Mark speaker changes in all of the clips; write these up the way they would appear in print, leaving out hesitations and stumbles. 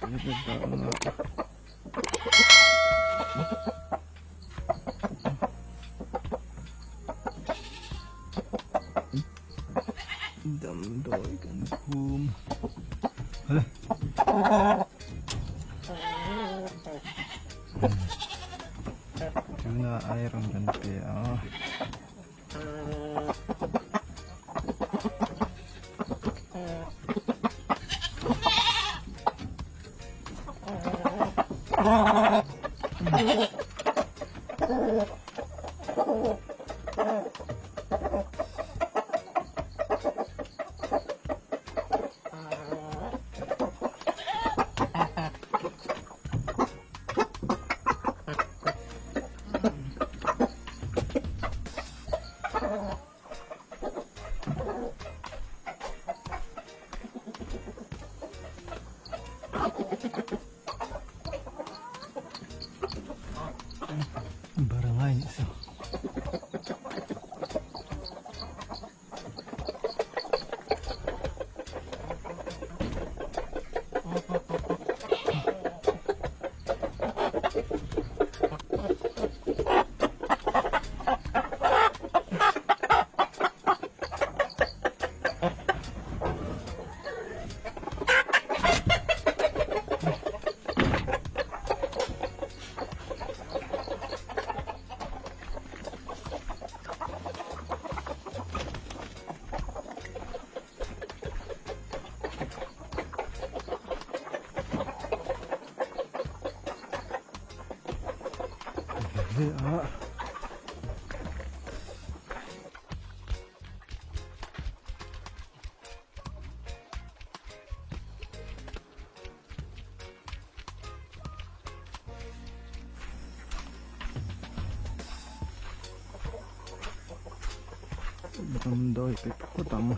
Speaker 1: Ka dah ang a. Damdawi kan phum Hala. Tuna iron kan pe a. Barangay isa. Damdawi pe phawt ang.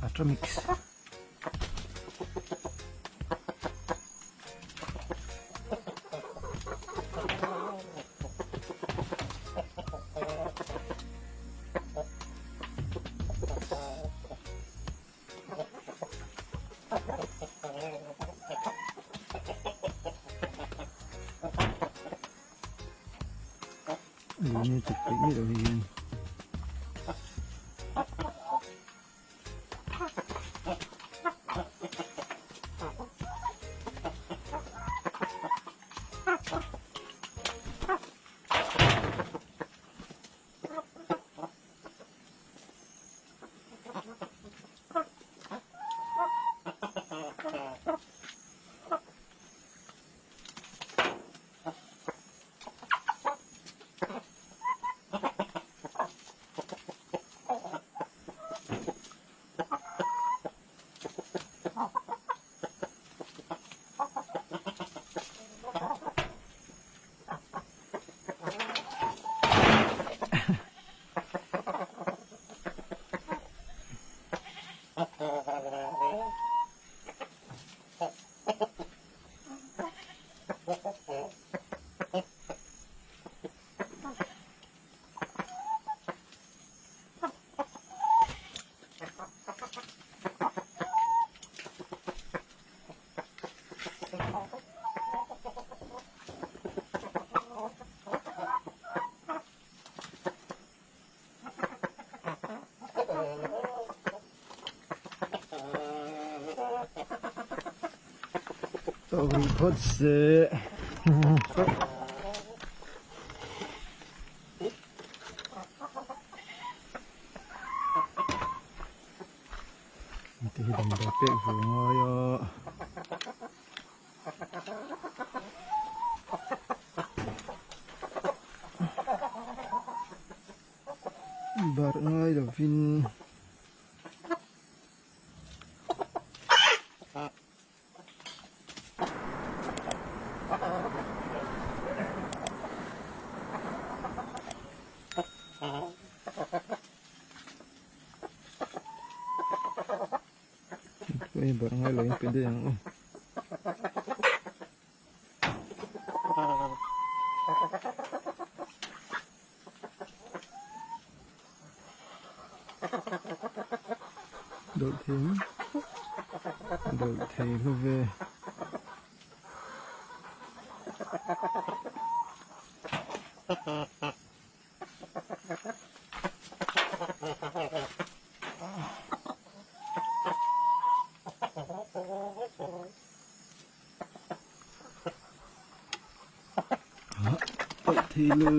Speaker 1: Atramix. Ini chụp kỹ rồi Tawng phawt se. Te hi damdawi pek ve ngai a. Barh ngai lovin. Pawh hi barh ngai loin pe daih ang aw. Dawlh thei ang dawlh thei hlu ve. Tawlh thei lo.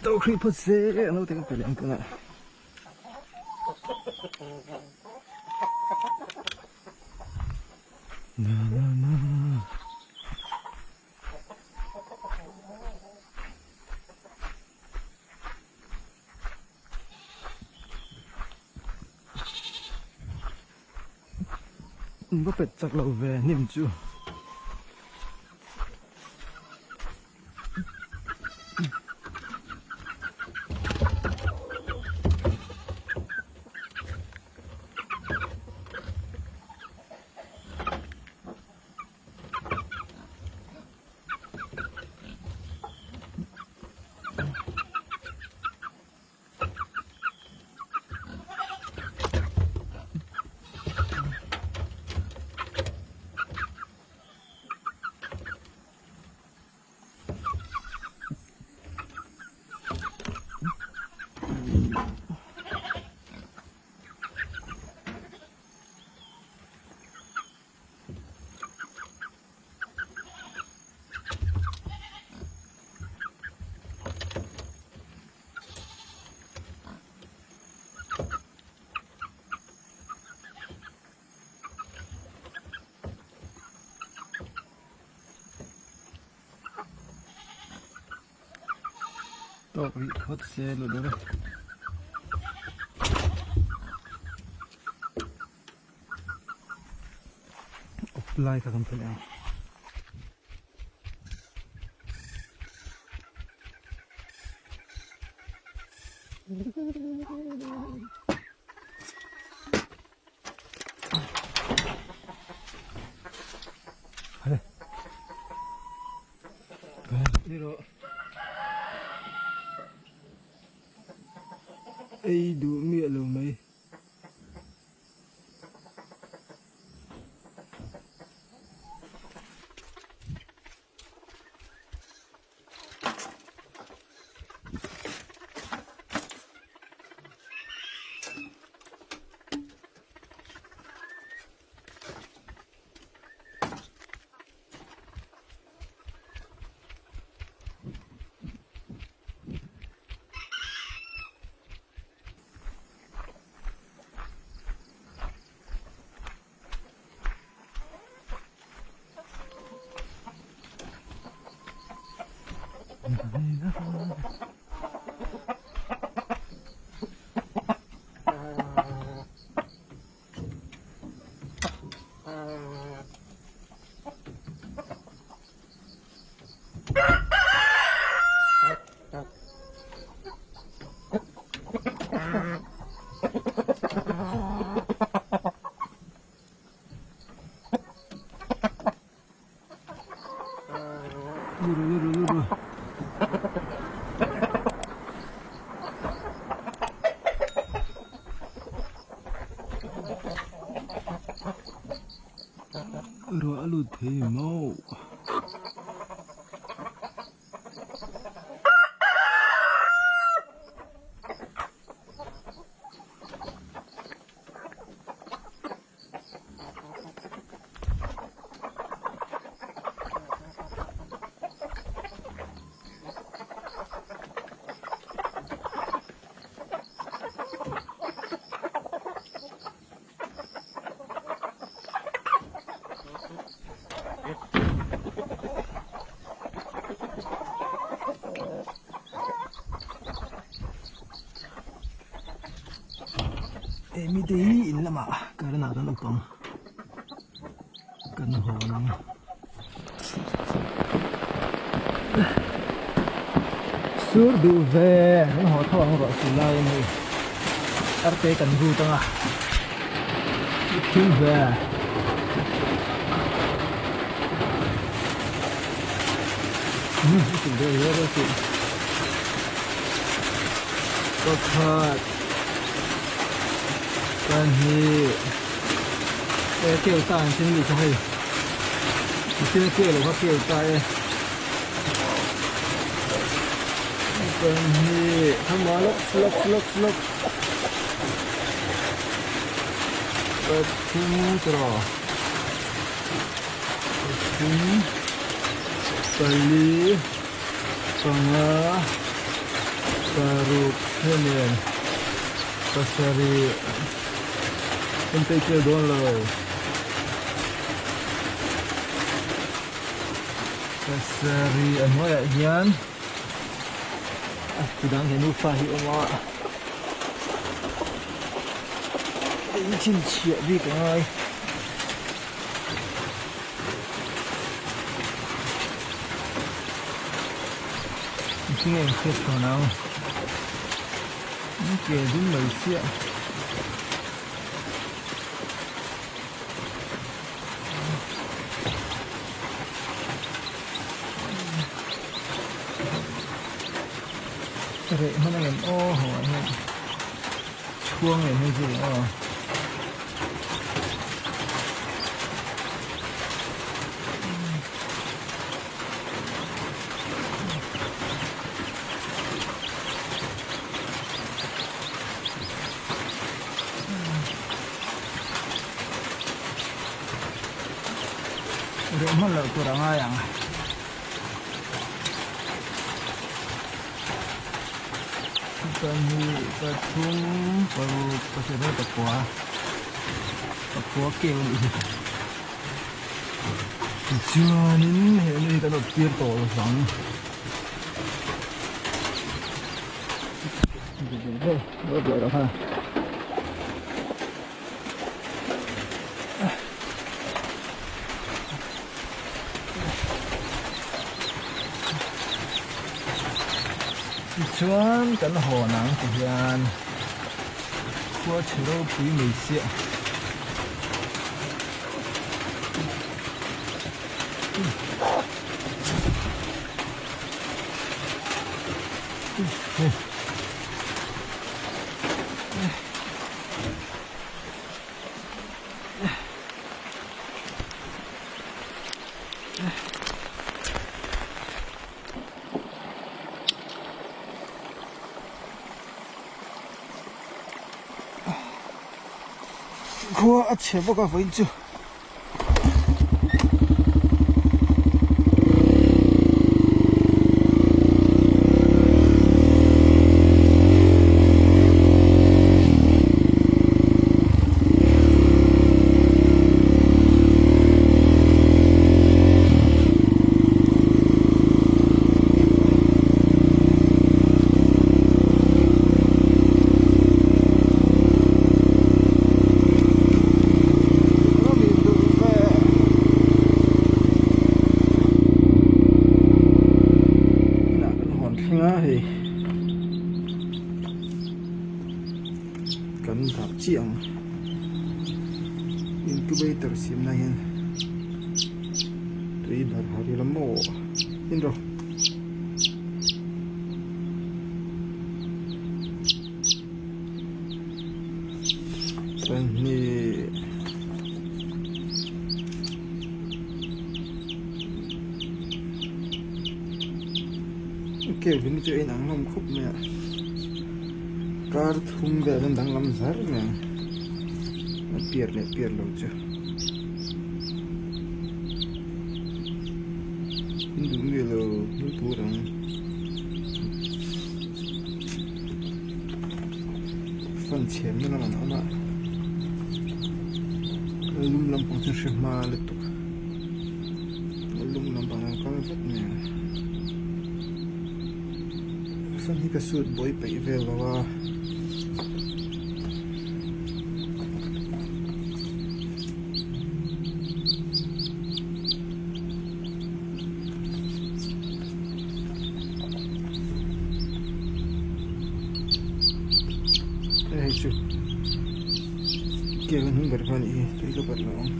Speaker 1: Tawh khrih phawt se an lo ti ka pe leh ang tunah. Na na na. Va pet chak lo ve hnim chu. Tawk rih phawt se lu deuh e. Awp lai kha kan phelh ang. Ei duh miah lo mai. Ruah a lut thei maw? Emi te hi in lamah current ah kan up ang kan hawn ang. Sur duh ve kan haw tho ang ruah sur lai a ni arte kan rut ang a thim ve. Pakhat pahnih e keu ta ang chin nih kha hei thil keu lo kha keu ta e pahnih come on lok lok lok lok pathum tawh pathum pali panga paruk hei nen pasarih kan peih tel dawn lo pasarih a hnuaiah hian a tudang he nufa hi a awm a a inchhinchhiah bik a ngai. Mihring a inhriat chhawn ang an ke dum mai chiah. Reh hman ang em aw ho ah hian chhuang leh hmel chu aw. Reh hman loh tur a ngai ang. Pahnih, pathum, paruk, pasarih, pakua. Pakua keu a nih hi. Tichuanin he nu hi kan awp tir tawh lo vang. Tichuan kan hawn ang ti hian khua chhe ropui mai chiah. Khua a chhe bawk a vawiin chu. Inah kan hawn thleng a hei kan dah chiah ang incubator siamna hian tui bar har ila maw in rawh. Pahnih Kelvin hi chu a inang hlawm khawp mai a kar thum vel an danglam zar mai ang a piar leh piar lo chu in duh nge lo hmul tur ang. Fan chhiamna lam an awm a lum lampang chu hre hma lutuk lum lampang an kal vek mai ang fan hi ka suit buai peih vel lo a. chu cave a hnung ber kha a nih hi tui ka barh lo ang.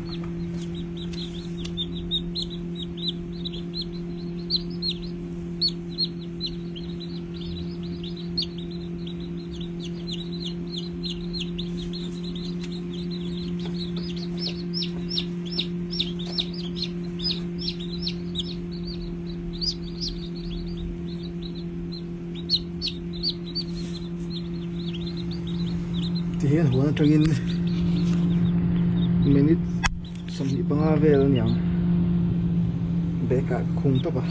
Speaker 1: Tihian huan atangin minute 25 vel a niang bag ah ka khung tawp a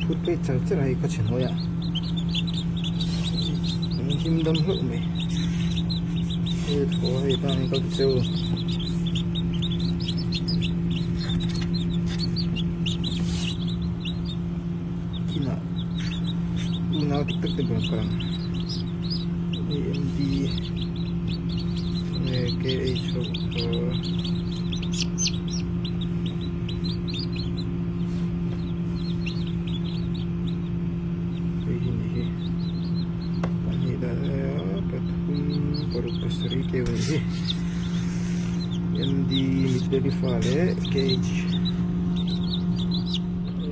Speaker 1: phut phei char char a hei khaw chhe hnuaiah an him dam hlauh mai hei thaw hei tah hian kal ta cheu. Kinah unau dik tak te bawm kal ang AMD nge KH ho kha hei hi nih hi pahnih dah a pathum paruk pasarih te a nih hi MD mitbeli fa leh KH.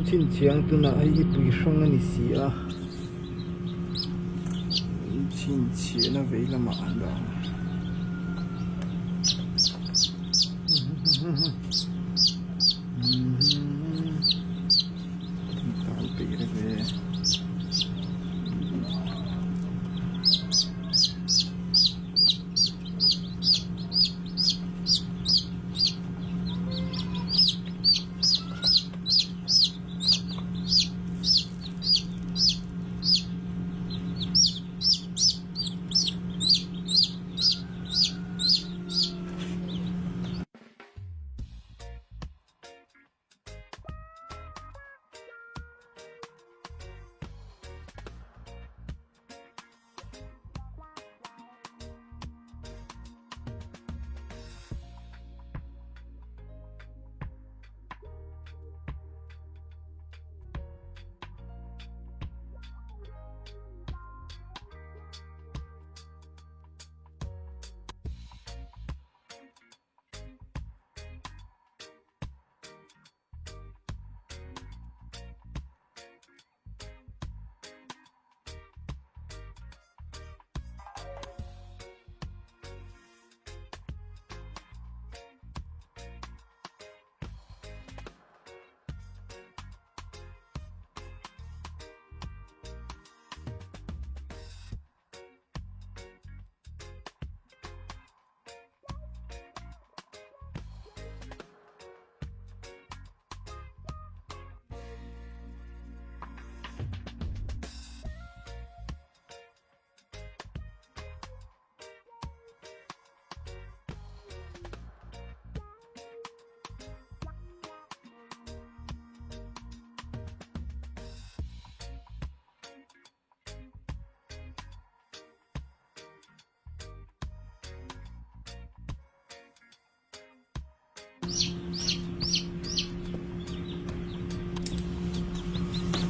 Speaker 1: Chhinchhiang tunah hei hi pui hrang a ni si a chhinchhiahna vei lamah an dah ang.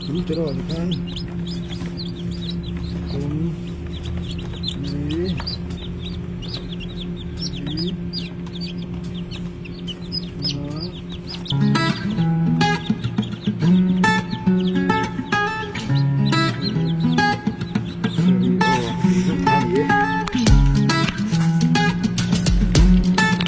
Speaker 1: Tui tawh a tikhan.